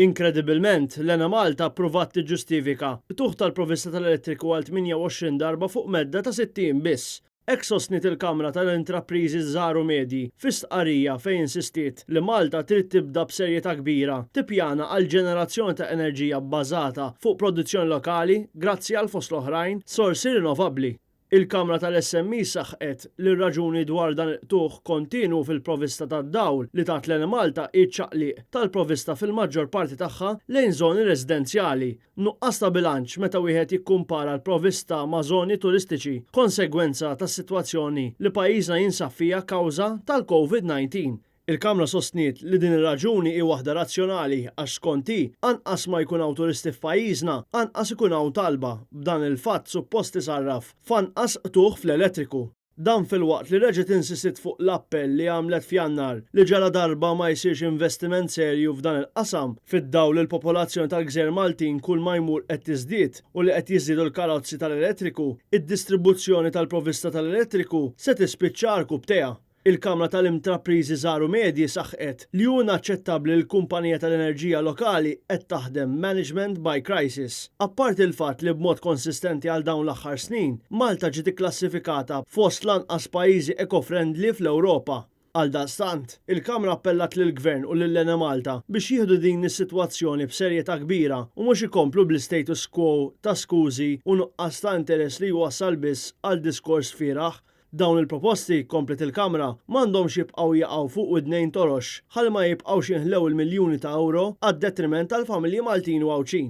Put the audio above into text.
Inkredibilment, l-Enemalta ppruvat tiġġustifika qtugħ tal-provvista tal-elettriku għal 28 darba fuq medda ta' sitt ijiem biss. Hekk sostniet il-Kamra tal-Intrapriżi Żgħar u Medji fi stqarrija fejn insistiet li Malta trid tibda b'serjetà kbira tippjana għal ġenerazzjoni ta' enerġija bbażata fuq produzzjoni lokali grazzi għal fost l-oħrajn sorsi rinnovabbli. Il-Kamra tal-SMEs saħqet li r-raġuni dwar dan il-qtugħ kontinwu fil-provvista tad-dawl li tat l-Enemalta hi ċ-ċaqliq tal-provvista fil-maġġor parti tagħha lejn żoni residenzjali, nuqqas ta' bilanċ meta wieħed jikkumpara l-provvista ma' żoni turistiċi, konsegwenza tas-sitwazzjoni li pajjiżna jinsab fiha kawża tal-Covid 19. Il-Kamra sostniet li din ir-raġuni hi waħda razzjonali għax skont hi, anqas ma jkun hawn turisti f'pajjiżna, anqas ikun hawn talba, b'dan il-fatt suppost isarraf f'anqas qtugħ fl-elettriku. Dan filwaqt li reġgħet insistiet fuq l-appell li għamlet f'Jannar li ġaladarba ma jsirx investiment serju f'dan il-qasam, fid-dawl li l-popolazzjoni tal-gżejjer Maltin kull ma jmur qed tiżdied u li qed jiżdiedu l-karozzi tal-elettriku, id-distribuzzjoni tal-provvista tal-elettriku se tispiċċa għarkupptejha. Il-Kamra tal-Imtrapriżi Żgħar u Medji saħqet li hu inaċċettabbli li l-kumpanija tal-enerġija lokali qed taħdem management by crisis. Apparti l-fatt li b'mod konsistenti għal dawn l-aħħar snin, Malta ġiet ikklassifikata fost l-anqas pajjiżi eco-friendly fl-Ewropa. Għaldaqstant, il-Kamra appellat lill-Gvern u lill-Enemalta biex jieħdu din is-sitwazzjoni b'serjetà kbira u mhux ikomplu bl-istatus quo ta' skużi u nuqqas ta' interess li jwassal biss għal diskors fieragħ. Dawn il-proposti, kompliet il-Kamra, m'għandhomx jibqgħu jaqgħu fuq widnejn torox, ħalli ma jibqgħux jinħlew il-miljuni ta' ewro għad-detriment tal-familji Maltin u Għawdxin.